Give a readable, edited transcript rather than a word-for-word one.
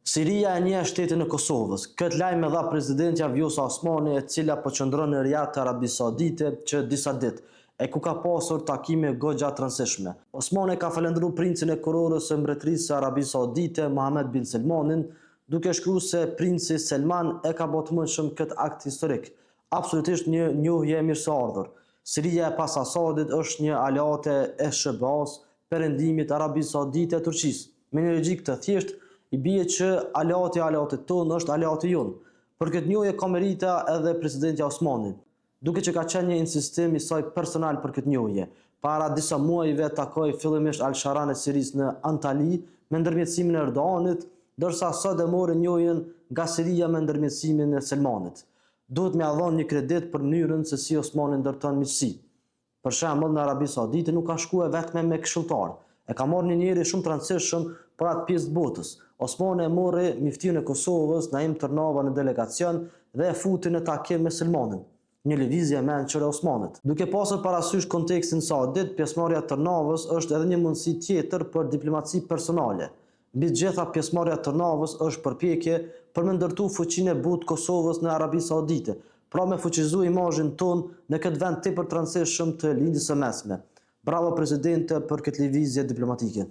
Siria e njeh shtetin e Kosovës. Këtë lajm e dha presidentja Vjosa Osmani e cila po qëndron në Riad të Arabisë Saudite që disa ditë, e ku ka pasur takime goxha të rëndësishme. Osmani ka falënderuar princin e kurorës së Mbretërisë së Arabisë Saudite, Mohammed bin Selmanin, duke shkruar se princi Selman e ka bërë të mundshëm këtë akt historik. Absolutisht një njohje e mirëseardhur. Siria e pas Asadit është një aleate e SHBA-së, Perëndimit, Arabisë Saudite e Turqisë. Me një logjikë të thjeshtë, i bie që aleati i aleatit tonë është aleati jonë. Për këtë njohje ka merita edhe presidentja Osmani. Duket që ka qenë një insistim i saj personal për këtë njohje. Para disa muajve takoi fillimisht Al-Sharan e Sirisë në Antali me ndërmjetësimin e Erdoganit, ndërsa sot e mori njohjen nga Siria me ndërmjetësimin e Selmanit. Duhet me ia dhënë një kredit për mënyrën se si Osmani ndërton miqësi. Për shembull, në Arabi Saudite nuk ka shku e vetme me këshilltarë. E ka marrë një njeri shumë të rëndësishëm për atë pjesë të botës. Osmani e morri myftiun e Kosovës, Naim Tërnava në delegacion dhe e futi në takim me Selmanin. Një lëvizje e mençur e Osmanit. Duke pasur parasysh kontekstin saudit, pjesëmarrja e Tërnavës është edhe një mundësi tjetër për diplomaci personale. Mbi të gjitha pjesëmarrja e Tërnavës është përpjekje për me ndërtu fuqinë e butë të Kosovës në Arabi Saudite, pra me fuqizu imazhin tonë në këtë vend tepër të rëndësishëm të Lindjes së Mesme. Bravo presidente për këtë lëvizje diplomatike.